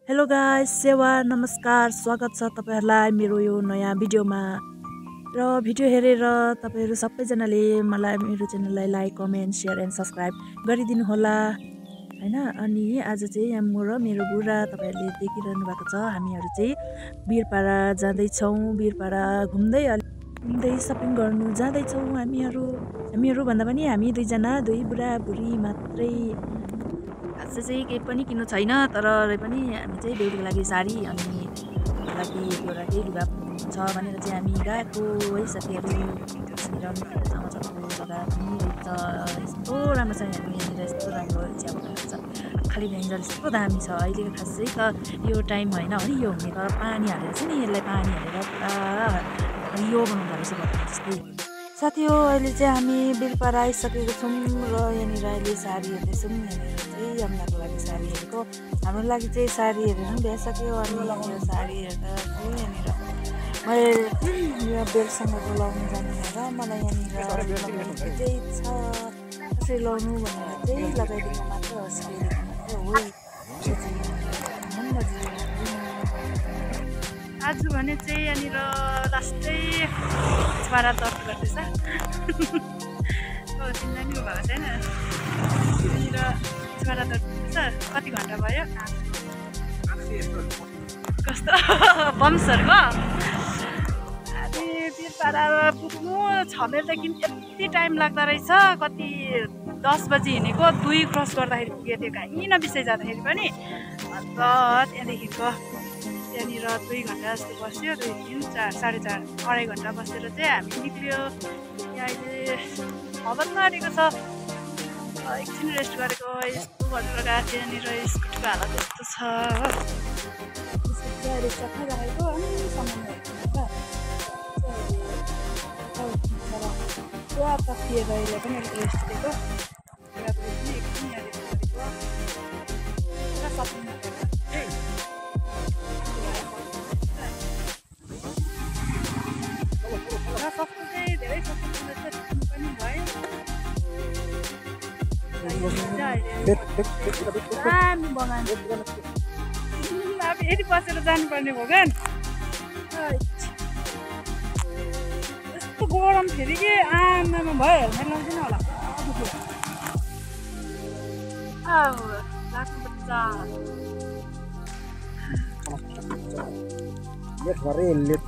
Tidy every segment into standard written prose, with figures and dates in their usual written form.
Hello guys, सेवा नमस्कार, स्वागत छ तपाईहरुलाई मेरो यो नयाँ भिडियोमा। र भिडियो हेरेर तपाईहरु सबैजनाले मलाई मेरो च्यानललाई like, comment, share and subscribe गरिदिनु होला हैन। अनि आज चाहिँ यहाँ म र मेरो बुढा तपाईहरुले देखिरहनु भएको छ। हामीहरु चाहिँ बिरपाडा जाँदै छौं। बिरपाडा घुम्दै सपिङ गर्नु जाँदै छौं हामीहरु भन्दा पनि हामी दुई बुढा बुढी मात्रै। आज चाहिँ केही पनि किन्नु छैन, तर पनि हामी चाहिँ बेहुलीको लागि साडी अनि लागि एउटा केही लुगा छ भनेर चाहिँ हामी गएको है साथीहरु। लगा पनि रहेछ, यस्तो राम्रो छ यहाँनिर, यस्तो राम्रो चिया बगान छ। खाली भेन्जर यस्तो दामी छ। अहिले खास चाहिँ त यो टाइम होइन हरियो हुने, तर पानी हालेर चाहिँ नि यसलाई पानी हालेर पुरा हरियो बनाउँदो रहेछ जस्तै। साथी हो, अहिले चाहिँ हामी बिरपाडा आइसकेको छौँ र यहाँनिर अहिले साडी हेर्दैछौँ। यहाँनिर चाहिँ यमुनाको लागि साडी हेरेको, हाम्रो लागि चाहिँ साडी हेरेर पनि भ्याइसक्यो। अनि यो साडी हेर्दा चाहिँ यहाँनिर मैले यो बेलसँगको लाउनु जान्दिनँ र मलाई यहाँनिर चाहिँ छ कसरी लाउनु भनेर चाहिँ लगाइदिनु मात्र हो, सिकाइदिनु मात्र हो। आज भने चाहिँ यहाँनिर लास्टै छुवारा दर्द गर्दैछ। चिन्जानी भएको छैन, यहाँनिर छुवारा दर्द गर्दैछ। कति घन्टा भयो कस्तो बम्सहरूको। अनि बिरपाडा पुग्नु 6 माइलदेखि यति टाइम लाग्दो रहेछ। कति 10 बजी हिँडेको, 2 क्रस गर्दाखेरि पुगेको थियो। कहीँ नबिसाइ जाँदाखेरि पनि अन्त त्यहाँदेखिको त्यहाँनिर 2 घन्टा जस्तो बस्यो। 2, 3, 4, 4.5, 2.5 घन्टा बसेर चाहिँ हामी निक्ल्यो। अहिले हावा लागेको छ, एकछिन रेस्ट गरेको। यस्तो गरेर गएको थियो। यहाँनिर स्कुटीको हालत यस्तो छ हो, सफा राखेको अनि पुरा तकिएर अहिले पनि अलिक रेस्ट दिएको। एकछिन पुरा सपिङ सस्तो चाहिँ धेरै सस्तो पनि भयो। दामी बगान, अब यति बसेर जानुपर्ने भगवान। यस्तो गरम फेरि के आमामा भयो। हेलमेट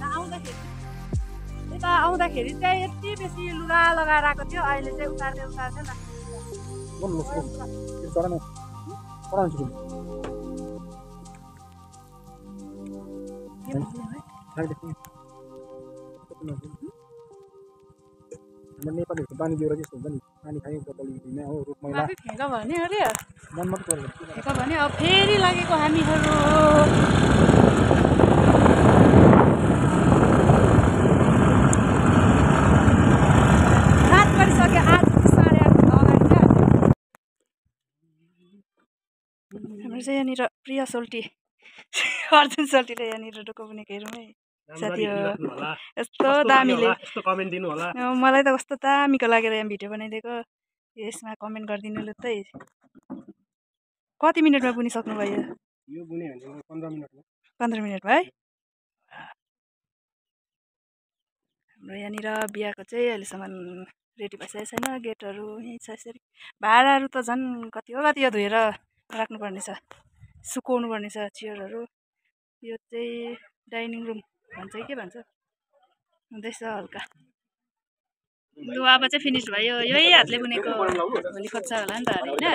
लाउँदैन होला, यता आउँदाखेरि चाहिँ यति बेसी लुगा लगाएर आएको थियो। अहिले चाहिँ उतार्दै नेपालीहरूको बानी बेहोरा जस्तो हुन्छ नि, पानी खाने बोतल होइन हो, रुख मैला फेंका भने अरे मनमा पनि फेंका भने अब फेरि लागेको हामीहरू। रात परिसक्यो, आज 8:30 अगाडि हाम्रो चाहिँ यहाँनिर प्रिया सोल्टी अर्जुन सोल्टीले यहाँनिर डोकोबुनेको हेरौँ है साथी हो। यस्तो दामीले कमेन्ट दिनु होला। मलाई त कस्तो दामीको लागेर यहाँ भिडियो बनाइदिएको। यसमा कमेन्ट गरिदिनु ल त। कति मिनटमा बुनिसक्नु भयो? यो बुने भने 15 मिनटमा। 15 मिनट भयो है। हाम्रो यहाँनिर बिहाको चाहिँ अहिलेसम्म रेडी भइसकेको छैन। गेटहरू यहीँ छ। यसरी भाडाहरू त झन् कति हो धोएर राख्नुपर्ने छ, सुकाउनु पर्ने छ चेयरहरू। यो चाहिँ डाइनिङ रुम भन्छ के भन्छ हुँदैछ हल्का। लु अब चाहिँ फिनिस भयो। यही हातले बुनेको, भोलि खोज्छ होला नि त होइन।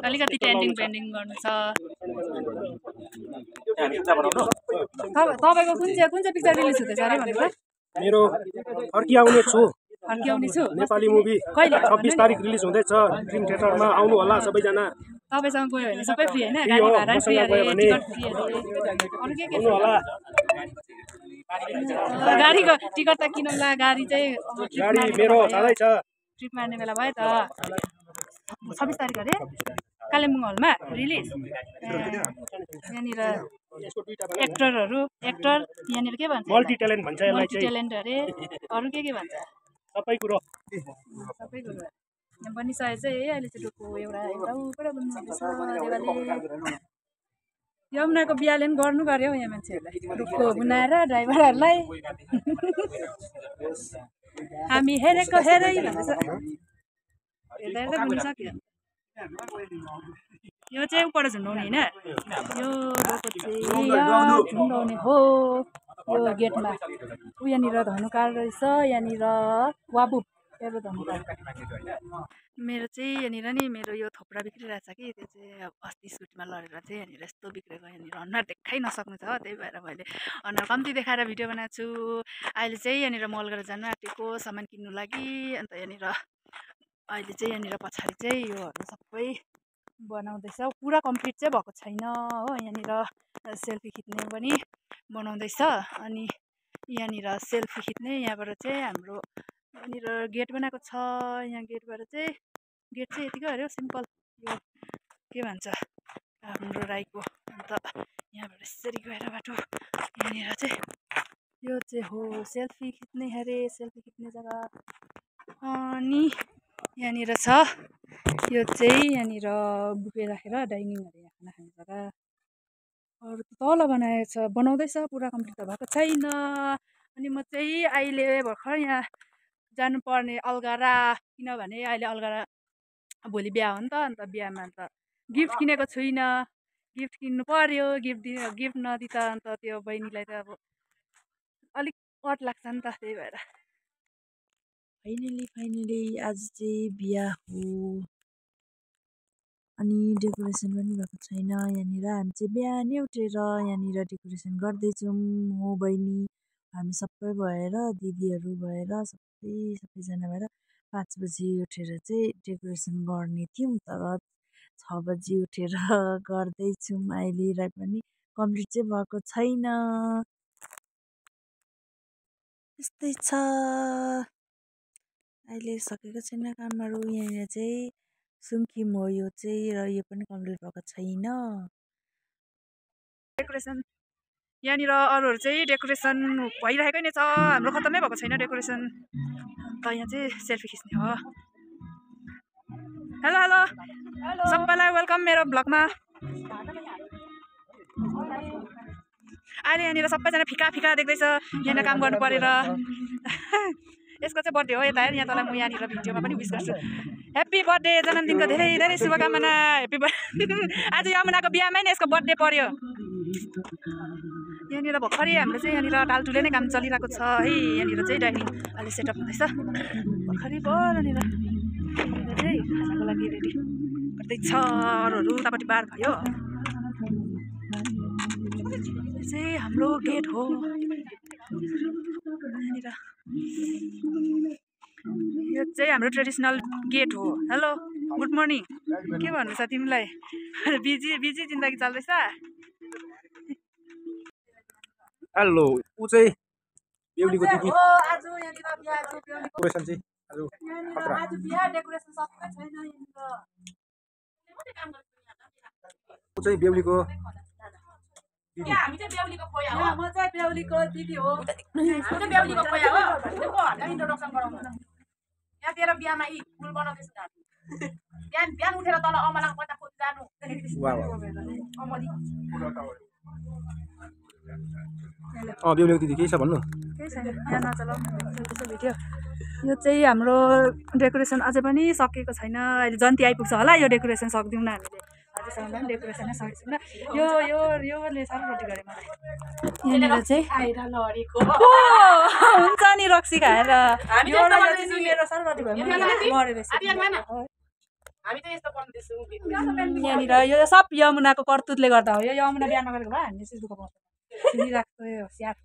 अलिकति पेन्डिङ गर्नु छ। तपाईँको कुन चाहिँ पिक्चर रिलिज हुँदैछ अरे भनेको? मेरो फर्किआउने छु नेपाली मुभी कहिले? 26 तारिक रिलिज हुँदैछ ड्रिम थिएटरमा। आउनु होला सबैजना। तपाईँसँग गयो भने सबै फ्री होइन? गाडी भाडा फ्री अरे, टिकट फ्री अरे, अरू के आउनु होला। गाडीको टिकट त किनौँला, गाडी चाहिँ गाडी मेरो छँदै छ। ट्रिप मार्ने बेला भयो त। 26 तारिक अरे कालिम्पोङ हलमा रिलिज। यहाँनिर एक्टर यहाँनिर के भन्छ? मल्टी ट्यालेन्ट भन्छ यसलाई चाहिँ। ट्यालेन्ट अरे, अरू के भन्छ? सबै कुरो सबै कुरो यहाँ बनिसकेको चाहिँ अहिले चाहिँ रुखको एउटा एउटाबाट बनिसकेको देवाली यमुनाको बिहाले पनि गर्नु गर्यो यहाँ मान्छेहरूलाई रुखको बनाएर ड्राइभरहरूलाई हामी हेरेको हेरै भन्दैछ हेर्दा हेर्दै बनिसक्यो यो चाहिँ ऊपर झुन्डाउने होइन यो गएको चाहिँ यहाँ झुन्डाउने हो यो गेटमा ऊ यहाँनिर धनुकाँड रहेछ यहाँनिर वाबु मेरो धनुकाँड मेरो चाहिँ यहाँनिर नि मेरो यो थोप्रा बिग्रिरहेछ कि त्यो चाहिँ अस्ति सुटमा लडेर चाहिँ यहाँनिर यस्तो बिग्रेको यहाँनिर अनुहार देखाइ नसक्नु छ त्यही भएर मैले अनुहार कम्ती देखाएर भिडियो बनाएको छु अहिले चाहिँ यहाँनिर मल गरेर जानु आँटेको सामान किन्नु लागि अन्त यहाँनिर अहिले चाहिँ यहाँनिर पछाडि चाहिँ योहरू सबै बनाउँदैछ पुरा कम्प्लिट चाहिँ भएको छैन हो यहाँनिर सेल्फी खिच्ने पनि बनाउँदैछ अनि यहाँनिर सेल्फी खिच्ने यहाँबाट चाहिँ हाम्रो यहाँनिर गेट बनाएको छ यहाँ गेटबाट चाहिँ गेट चाहिँ यतिकै अरे सिम्पल यो के भन्छ हाम्रो राईको अन्त यहाँबाट यसरी गएर बाटो यहाँनिर चाहिँ यो चाहिँ हो सेल्फी खिच्ने अरे सेल्फी खिच्ने जग्गा अनि यहाँनिर छ यो चाहिँ यहाँनिर बुफे राखेर डाइनिङ अरे यहाँ खाना खाने जग्गा अरू तल बनाएको छ बनाउँदैछ पुरा कम्प्लिट त भएको छैन अनि म चाहिँ अहिले भर्खर यहाँ जानुपर्ने अलगढा किनभने अहिले अलगढा भोलि बिहा हो नि त अन्त बिहामा अन्त गिफ्ट किनेको छुइनँ गिफ्ट किन्नु पर्यो गिफ्ट नदि त अन्त त्यो बहिनीलाई त अब अलिक अट लाग्छ नि त त्यही भएर फाइनली आज चाहिँ बिहा हो अनि डेकोरेसन पनि भएको छैन यहाँनिर हामी चाहिँ बिहानै उठेर यहाँनिर डेकोरेसन गर्दैछौँ म बहिनी हामी सबै भएर दिदीहरू भएर सबैजना भएर 5 बजी उठेर चाहिँ डेकोरेसन गर्ने थियौँ तर 6 बजी उठेर गर्दैछौँ अहिले र पनि कम्प्लिट चाहिँ भएको छैन यस्तै छ अहिले सकेको छैन कामहरू यहाँनिर चाहिँ सुम्खिम हो यो चाहिँ र यो पनि कम्प्लिट भएको छैन डेकोरेसन यहाँनिर अरूहरू चाहिँ डेकोरेसन भइरहेकै नै छ हाम्रो खत्तमै भएको छैन डेकोरेसन अन्त यहाँ चाहिँ सेल्फी खिच्ने हो हेलो हेलो सबैलाई वेलकम मेरो ब्लगमा अहिले यहाँनिर सबैजना फिका फिका देख्दैछ यहाँनिर काम गर्नु परेर यसको चाहिँ बर्थडे हो यता हेर यहाँ तँलाई म यहाँनिर भिडियोमा पनि विश गर्छु ह्याप्पी बर्थडे जन्मदिनको धेरै धेरै शुभकामना ह्याप्पी आज यमुनाको बिहामै नै यसको बर्थडे पर्यो यहाँनिर भर्खरै हाम्रो चाहिँ यहाँनिर टालटुले नै काम चलिरहेको छ है यहाँनिर चाहिँ डाइनिङ अहिले सेटअप हुँदैछ भर्खरै यहाँनिर चाहिँ खानाको लागि रेडी गर्दैछ अरूहरू उतापट्टि बार भयो यो चाहिँ हाम्रो गेट हो यहाँनिर यो चाहिँ हाम्रो ट्रेडिसनल गेट हो हेलो गुड मर्निङ के भन्नु छ तिमीलाई बिजी बिजी जिन्दगी चल्दैछ हेलो ऊ चाहिँ बेहुलीको दिदी हो आज यहाँनिर बिहा छ बेहुलीको डेकोरेसन चाहिँ आज बिहा डेकोरेसन सबै छैन यहाँनिर ऊ चाहिँ बेहुलीको हामी चाहिँ बेहुलीको खोया हो म चाहिँ बेहुलीको दिदी हो हामी चाहिँ बेहुलीको खोया हो देखो हामीलाई इन्ट्रोडक्सन गराउनु यहाँ तेरो बिहामा यी फुल बनाउँदैछु बिहान बिहान उठेर तल अमलाको पैसा खोज्नु जानु अमली बेहुलीको दिदी केही छ भन्नु केही छैन यहाँ नचलाउनु भिडियो यो चाहिँ हाम्रो डेकोरेसन अझै पनि सकेको छैन अहिले जन्ती आइपुग्छ होला यो डेकोरेसन सक्दैनौँ हामीले अझैसम्म पनि डेकोरेसनै सकेको छैन यो यो योले साह्रो रोटी गरेँ मलाई यहाँनिर चाहिँ आएर लडेको हुन्छ नि रक्सी खाएर मेरो साह्रो रोटी भयो मरेर हामी चाहिँ यस्तो बनाउँदैछौँ यहाँनिर यो सब यमुनाको करतुतले गर्दा हो यो यमुना बिहा नगरेको भए हामीले चाहिँ दुःख पाउँछ सुनिरहेको स्याहार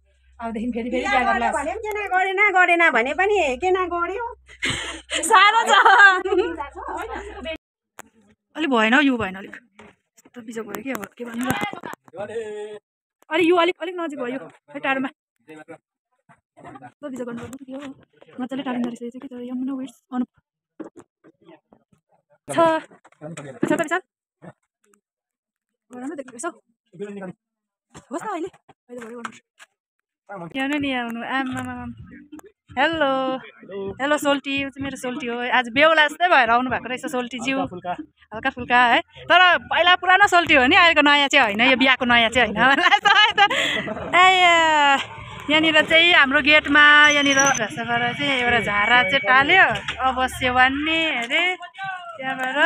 अबदेखि फेरि फेरि बिहा गर्ला गरेन भने पनि केना गर्यो साह्रो छ अलिक भएन यो भएन अलिक यस्तो बिजोग भयो के भन्नु र अलिक यो अलिक अलिक नजिक भयो खै टाढोमा यस्तो बिजोग गर्नु के हो मजाले टाढिँदो रहेछ चाहिँ के तर यमुना वेट्स अनु छ त विशाल राम्रो देख्नु रहेछ होस् न अहिले अहिले भरे गर्नु यहाँ नि आउनु आमा हेलो हेलो सोल्टी, यो चाहिँ मेरो सोल्टी हो। आज बेहुला जस्तै भएर आउनु भएको रहेछ सोल्टी ज्यू, हल्का फुल्का है। तर पहिला पुरानो सोल्टी हो नि, अहिलेको नयाँ चाहिँ होइन, यो बिहाको नयाँ चाहिँ होइन। यहाँनिर चाहिँ हाम्रो गेटमा यहाँनिर भाषाबाट चाहिँ एउटा झारा चाहिँ टाल्यो, अब सेवान्ने अरे त्यहाँबाट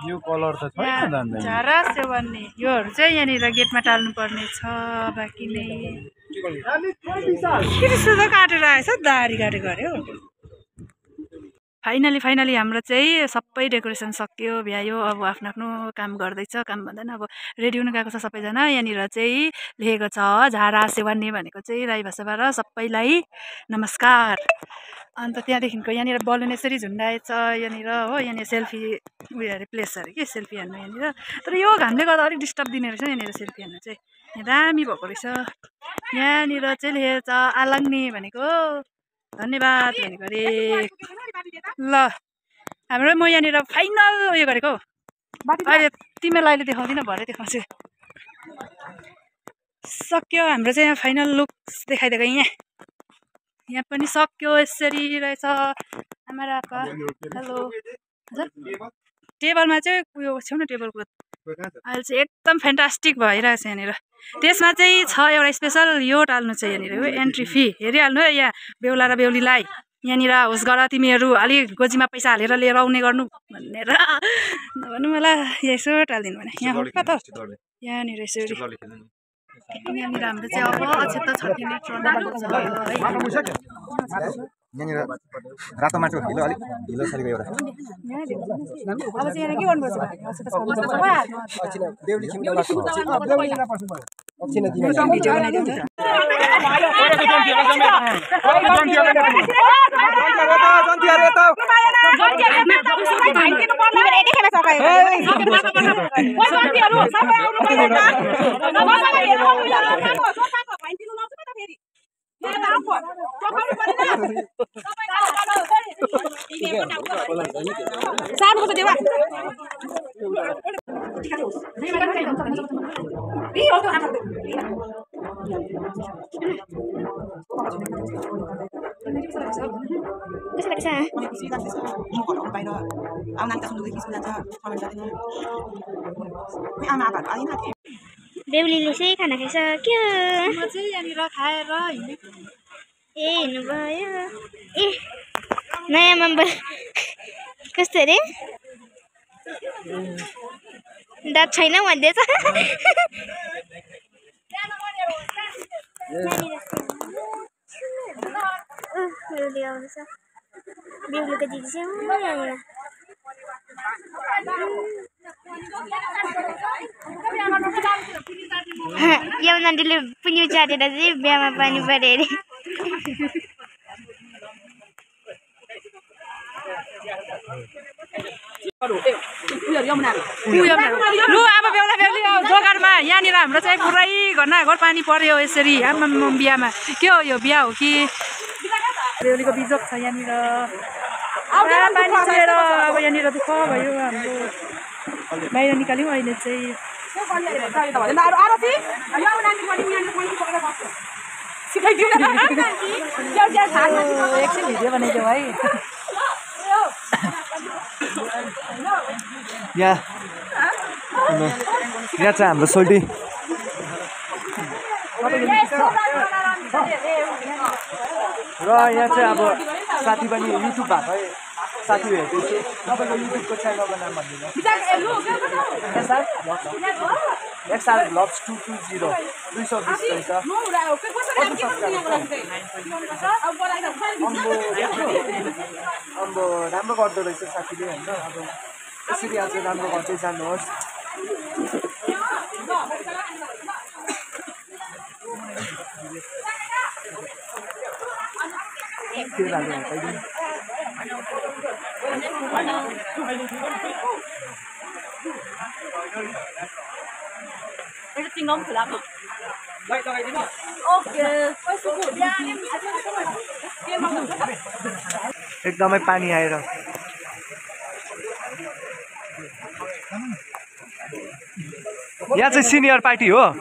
यो कलर त छैन झारा सेवान्ने योहरू चाहिँ यहाँनिर गेटमा टाल्नु पर्ने छ बाँकी नै। काटेर आएछ दारी काटेको अरे हो। फाइनली हाम्रो चाहिँ सबै डेकोरेसन सक्यो, भ्यायो। अब आफ्नो आफ्नो काम गर्दैछ, काम भन्दैन अब रेडी हुनु गएको छ सबैजना। यहाँनिर चाहिँ लेखेको छ झारा सेवान्ने भनेको चाहिँ राई भाषाबाट सबैलाई नमस्कार। अन्त त्यहाँदेखिको यहाँनिर बलुन यसरी झुन्डाएछ यहाँनिर हो। यहाँनिर सेल्फी उयो अरे प्लेस अरे कि सेल्फी हान्नु यहाँनिर। तर यो घामले गर्दा अलिक डिस्टर्ब दिने रहेछ यहाँनिर सेल्फी हान्नु चाहिँ। यहाँ दामी भएको रहेछ। यहाँनिर चाहिँ लेखेको छ आलाङ्ने भनेको धन्यवाद भनेको अरे। ल हाम्रो म यहाँनिर फाइनल उयो गरेको हौ। अहिले तिमीलाई अहिले देखाउँदिनँ, भरे देखाउँछु। सक्यो हाम्रो चाहिँ यहाँ फाइनल लुक्स देखाइदिएको। यहाँ पनि सक्यो, यसरी रहेछ आमा र आपा। हेलो टेबलमा चाहिँ उयो छेउ न, टेबलको अहिले चाहिँ एकदम फ्यान्टास्टिक भइरहेछ यहाँनिर। त्यसमा चाहिँ छ एउटा स्पेसल यो टाल्नु छ यहाँनिर, यो एन्ट्री फी हेरिहाल्नु है। यहाँ बेहुला र बेहुलीलाई यहाँनिर होस् गर तिमीहरू, अलिक गोजीमा पैसा हालेर लिएर आउने गर्नु भनेर नभन्नु मलाई यसो टालिदिनु भने। यहाँ हो त यहाँनिर यसरी। यहाँनिर हाम्रो चाहिँ अब अक्षता छर्किने ट्रन्डा छ है। यहाँनिर रातो माटो हिलो अलिक हिलो सरी गयो एउटा। अब चाहिँ यहाँ के गर्नुपर्छ बेहुलीले चाहिँ खाना खाइसक्यो। म चाहिँ यहाँनिर खाएर ए हिँड्नु भयो। ए नयाँ मेम्बर कस्तो अरे दाँत छैन भन्दैछ। बेहुली आउँदैछ, बेहुलीको दिदी चाहिँ यहाँनिर। यमुनाले पनि चाटेर चाहिँ बिहामा पानी पऱ्यो अरे। लु अब बेहुला बेहुली दोकानमा यहाँनिर हाम्रो चाहिँ पुरै घरनाघर पानी पर्यो यसरी। आमा बिहामा के हो यो, बिहा हो कि? बेहुलीको बिजोक छ यहाँनिर, पानी चलेर अब यहाँनिर दुःख भयो हाम्रो। बाहिर निकाल्यौँ अहिले चाहिँ। एकछिन भिडियो बनाइदियो भाइ। यहाँ चाहिँ हाम्रो सोल्टी र यहाँ चाहिँ अब साथी पनि युट्युब भएको है, साथी हेर्दैछु। तपाईँको युट्युबको च्यानलको नाम भनिदिनु। एक्सआर भ्लग्स 220 220 रहेछ। अम्बो राम्रो गर्दो रहेछ साथीले होइन। अब यसरी आज राम्रो गर्दै जानुहोस्। एकदमै पानी आएर यहाँ चाहिँ सिनियर पार्टी हो।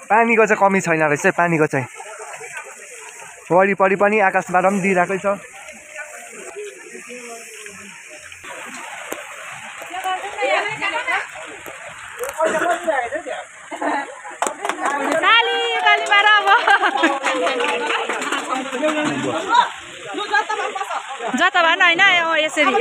पानीको चाहिँ कमी छैन रहेछ है, पानीको चाहिँ वरिपरि पनि आकाशबाट पनि दिइरहेकै छ। जता भएन होइन यसरी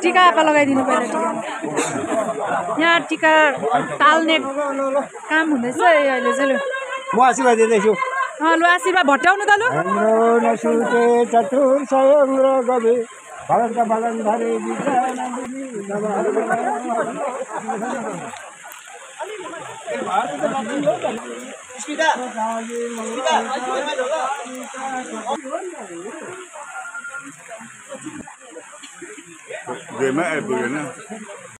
टिका आपा लगाइदिनु पहिला टिका। यहाँ टिका टाल्ने काम हुँदैछ अहिले चाहिँ। म आशीर्वाद दिँदैछु। लु आशीर्वाद भट्याउनु त लु। हाम्रो नसुटे चतुर सयङ र गवे भगतका भगन धरे Về mẹ buổi nữa